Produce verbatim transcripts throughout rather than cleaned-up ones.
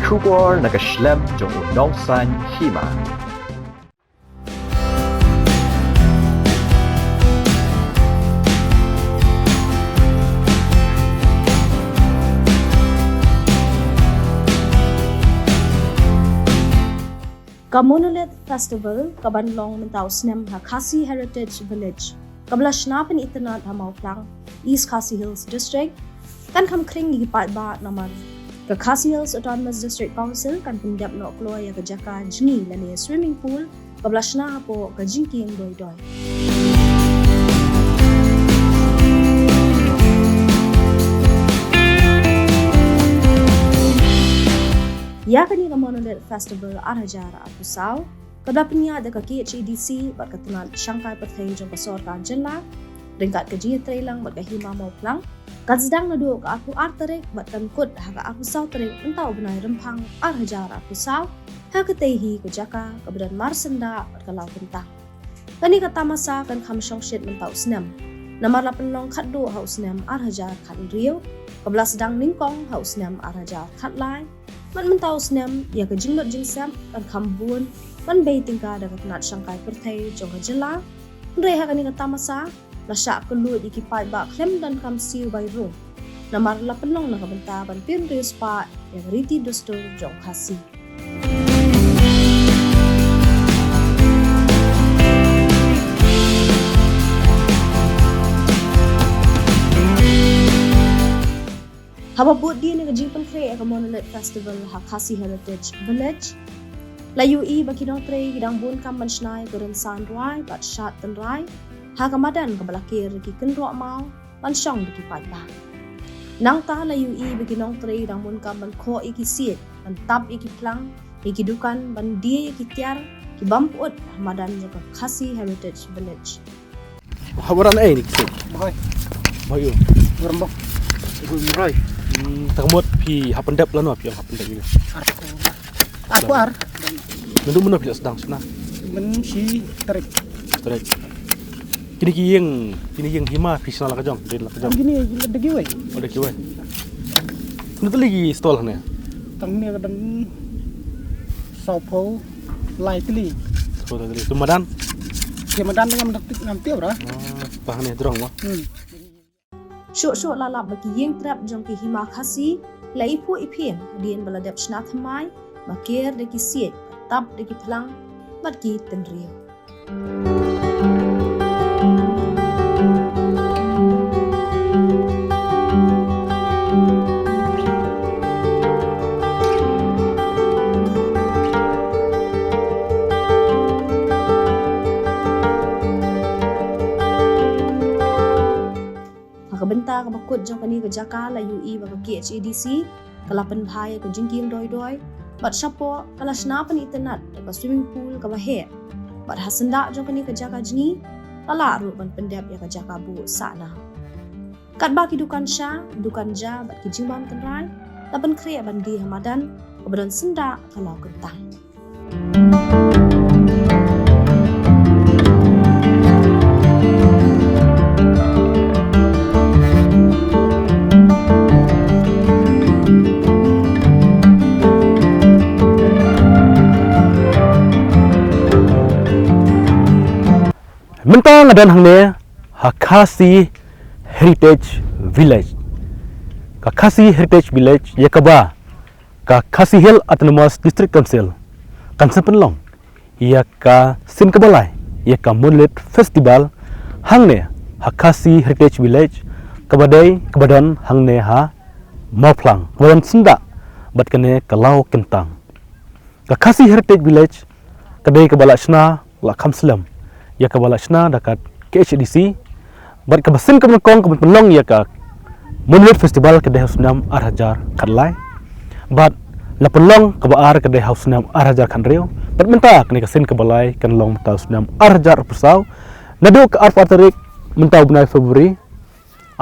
Khubor na ka shlem jong u nongsaiñ hima. Ka Monolith Festival ka ban long mynta u snem ha Khasi Heritage Village, kaba la shna pynitynnad ha Mawphlang, East Khasi Hills District, kan kham khring ïa ki paidbah namar ka Khasi Hills Autonomous District Council kan pyndep noh kloi ïa ka jaka jngi lane swimming pool kaba la shna hapoh ka jingkieng doi doi. Ïa kane ka Monolith Festival ar hajar arphew saw, kaba la pynïaid da ka K H A D C bad ka tnat shangkai pyrthei jong ka sorkar jylla, ryngkat ka jingïatreilang bad ka Hima Mawphlang, kan sdang naduh ka arphew ar tarik bad kan kut ha ka arphew saw tarik mynta u bnai Rymphang ar hajar arphew saw, ha katei hi ka jaka kaba don mar syndah bad ka law kyntang. Kane ka tamasa kan kham shongshit mynta u snem, namar la pynlong khatduh ha u snem ar hajar khathynriew, kaba la sdang nyngkong ha u snem ar hajar khatlai, bad mynta u snem ïa ka jinglut jingsep kan kham bun ban bei tyngka da ka tnat shangkai pyrthei jong ka jylla. Hynrei ha kane ka tamasa la shah kylluid ïa ki paidbah khlem donkam siew bai rung, namar la pynlong na ka bynta ban pynriewspah ïa ka riti dustur jong Khasi. Haba bud dien ïa ka jingpynkhreh ïa ka Monolith Festival ha Khasi Heritage Village, la ïohi ba ki nongtrei ki dang bun kam ban shna ïa ka rynsan rwai bad shad tynrai ha ka madan kaba la ker da ki kynroh maw ban shong da ki paidbah. Nangta la ïohi ba ki nongtrei dang bun kam ban khoh ïa ki siej, ban tap ïa ki phlang, ïa ki dukan, ban die ïa ki tiar ki bym pyut ha madan jong ka Khasi Heritage Village. Habaran ei ni kisik. Bahai. Bahai yu. Barambok. Yu murai. Hmm, tangmut phi hap pyndep lano phi hap pyndep yu. Ar. Aku ar. Myndu myndu phi sdang shna. Myn shi tarik. Tarik. Kini ki ïing, kini ïing hima phi shna la ka jong, dei la ka jong. Kini la dagi wei. Oh, dagi wei. Kini tylli ki stall hane. Tang ne ka dang saw phew lai tylli. Saw lai tylli. Tu madan? Ki madan ngam dak ngam tip ra. Ah, pa hane drong ma. Hmm. Shuh shuh la lap ba ki ïing trep jong ki hima Khasi la iphuh iphieng hadien ba la dep shna thymmai, ba ker da ki siej, tap da ki phlang bad ki tynriew. Ha ka bynta kaba kut jong kane ka jaka la ïohi ba ka K H A D C ka la pynbha ïa ka jingkieng doi doi bad shapoh ka la shna pynitynnad da ka swimming pool kaba heh. Bad ha syndah jong kane ka jaka jngi la lah ruh ban pyndep ïa ka jaka buh sahna. Katba ki dukan sha, dukan ja bad ki jingbam tynrai la pynkhreh ban die ha madan kaba don syndah ka law kyntang. Mynta nga don hangne ha Khasi Heritage Village. Ka Khasi Heritage Village ïa kaba ka Khasi Hills Autonomous District Council kan sa pynlong ïa ka sien kaba lai ïa ka Monolith Festival hangne ha Khasi Heritage Village, kaba dei kaba don hangne ha Mawphlang, kaba don syndah bad kane ka law kyntang. Ka Khasi Heritage Village ka dei kaba la shna la kham slem ïa kaba la shna da ka K H A D C, bad kaba sien kaba nyngkong kaba pynlong ïa ka Monolith Festival ka dei ha u snem ar hajar khatlai. Bad la pynlong kaba ar ka dei ha u snem ar hajar khathynriew. Bad mynta kane ka sien kaba lai kan long mynta u snem ar hajar arphew saw. Naduh ka arphew ar tarik mynta u bnai February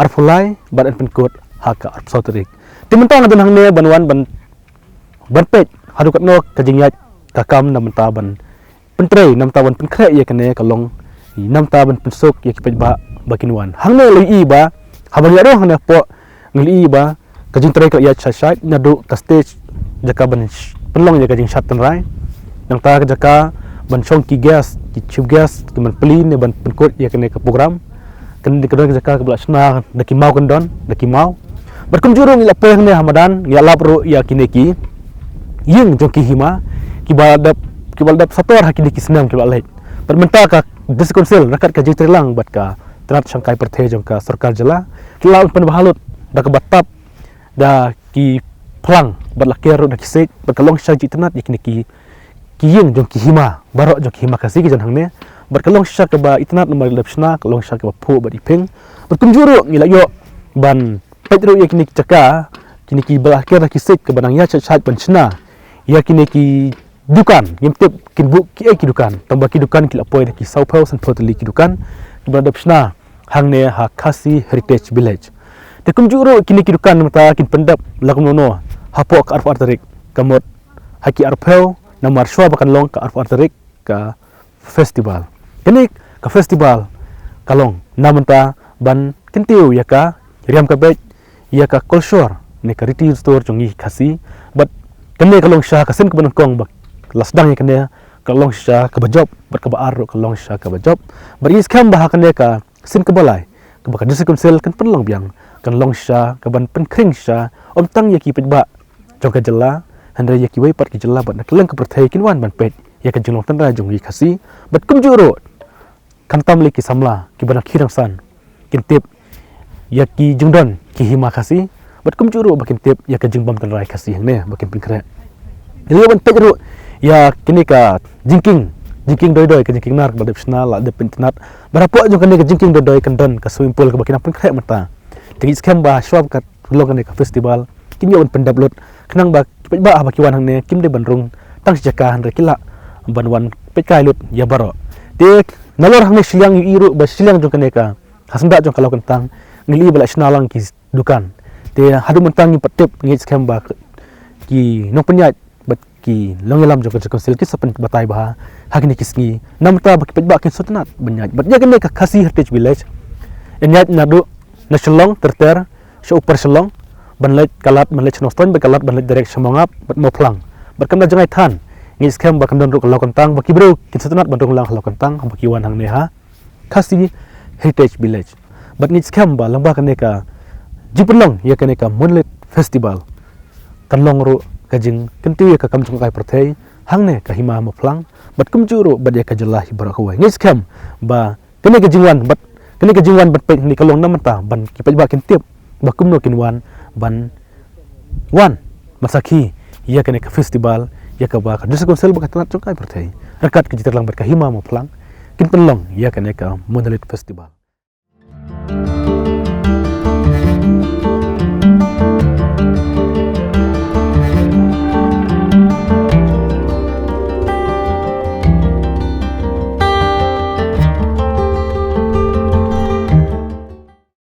arphew lai bad yn pynkut ha ka arphew saw tarik. Te mynta nga don hangne ban wan ban ban peit haduh katno ka jingïaid ka kam na bynta ban pyntrei, na bynta ban pynkhreh ïa kane ka long, na bynta ban pynsuk ïa ki paidbah ba kin wan. Hangne la ïohi ba haba ngi ïaid hangne hapoh ngi la ïohi ba ka jingtrei ka la ïaid shai shai naduh ka stage jaka ban sh- pynlong ïa ka jingshad tynrai. Nangta ka jaka ban shong ki guest, ki chief guest, ki ban plie ne ban pynkut ïa kane ka program. Kane ka don ka jaka kaba la shna da ki maw kyndon, da ki maw. Bad kumjuh ruh ngi la poi hangne ha madan, ngi la lap ruh ïa kine ki ïing jong ki hima, kiba la dep, kiba la dep sator ha kine ki snem kiba la leit. Bad mynta ka District Council ryngkat ka jingtreilang bad ka tnat shangkai pyrthei jong ka sorkar jylla, ki la pynbha lut da kaba tap da ki phlang bad la ker ruh da ki siej, bad ka long shisha ka jingitynnad ïa kine ki, ki ïing jong ki hima, baroh jong ki hima Khasi ki jan hangne. Bad ka long shisha kaba itynnad namar la dep shna, ka long shisha kaba phuh bad iping. Bad kumjuh ruh ngi la ïoh ban peit ruh ïa kine ki jaka, kine kiba la ker da ki siej kaba nang ïaid shait shait ban shna ïa kine ki dukan. Ngim tip kin buh kiei ki dukan, tangba ki dukan ki la poi da ki sawphew sanphew tylli ki dukan kiba la dep shna hangne ha Khasi Heritage Village. Te kumjuh ruh kine ki dukan mynta kin pyndep la kumno kumno hapoh ka arphew ar tarik, ka mut ha ki arphew namar shuwa ba kan long ka arphew ar tarik ka festival. Kane ka festival ka long na mynta ban kyntiew ïa ka riam ka beit, ïa ka culture ne ka riti ri tur jong ngi Khasi. Bad kane ka long shisha ka sien kaba nyngkong ba la sdang ïa kane, ka long shisha kaba jop bad kaba ar ruh ka long shisha kaba jop. Bad ngi skhem ba ha kane ka sien kaba lai kaba ka District Council kan pynlong biang, kan long shisha kaban pynkhring shisha ym tang ïa ki paidbah jong ka jylla, hynrei ïa kiwei pat ki jylla bad na kylleng ka pyrthei kin wan ban peit ïa ka jinglong tynrai jong ngi Khasi. Bad kumjuh ruh khamtam lei ki samla kiba na khie rangsan kin tip ïa ki jingdon ki hima Khasi, bad kumjuh ruh ba kin tip ïa ka jingbam tynrai Khasi hangne ba kin pynkhreh. Ngi la ïoh ban peit ruh ïa kine ka jingkieng, jingkieng doi doi, ka jingkieng nar kaba dep shna la dep pynitynnad. Bad hapoh jong kane ka jingkieng doi doi kan don ka swimming pool kaba ki nang pynkhreh mynta. Te ngi skhem ba shuwa ba ka long kane ka festival kin ïoh ban pyndep lut, khnang ba ki paidbah haba ki wan hangne kim dei ban rung tang shi jaka, hynrei ki lah ban wan peit kai lut ïa baroh. Te nalor hangne shiliang ngi ïohi ruh ba shiliang jong kane ka, ha syndah jong ka Lawkyntang, ngi la ïohi ba la shna lang ki dukan. Te haduh mynta ngim pat tip, ngi skhem ba ki nongpynïaid bad ki nongïalam jong ka District Council ki sa pynbatai bha ha kine ki sngi. Na mynta ba ki paidbah kin sngewtynnad ban ïaid. Bad ïa kane ka Khasi Heritage Village, yn ïaid naduh na Shillong ter ter sha Upper Shillong, ban leit Kalat, ban leit sha Nongstoiñ, bad Kalat ban leit direct sha Mawngap bad Mawphlang. Bad kam da jngai than, ngi skhem ba kan don ruh ka Lawkyntang, ba ki briew kin sngewtynnad ban rung lang ha Lawkyntang haba ki wan hangne ha Khasi Heritage Village. Bad ngi skhem ba lyngba kane ka jingpynlong ïa kane ka Monolith Festival kan long ruh ka jingkyntiew ïa ka kam jong ka kai pyrthei hangne ka hima Mawphlang, bad kumjuh ruh bad ïa ka jylla hi baroh kawei. Ngi skhem ba kane ka jingwan bad kane ka jingwan ban peit hangne ka long na mynta ban ki paidbah kin tip ba kumno kin wan ban wan ban sakhi ïa kane ka festival, ïa kaba ka District Council bad ka tnat jong ka kai pyrthei ryngkat ka jingtreilang bad ka hima Mawphlang kin pynlong ïa kane ka Monolith Festival.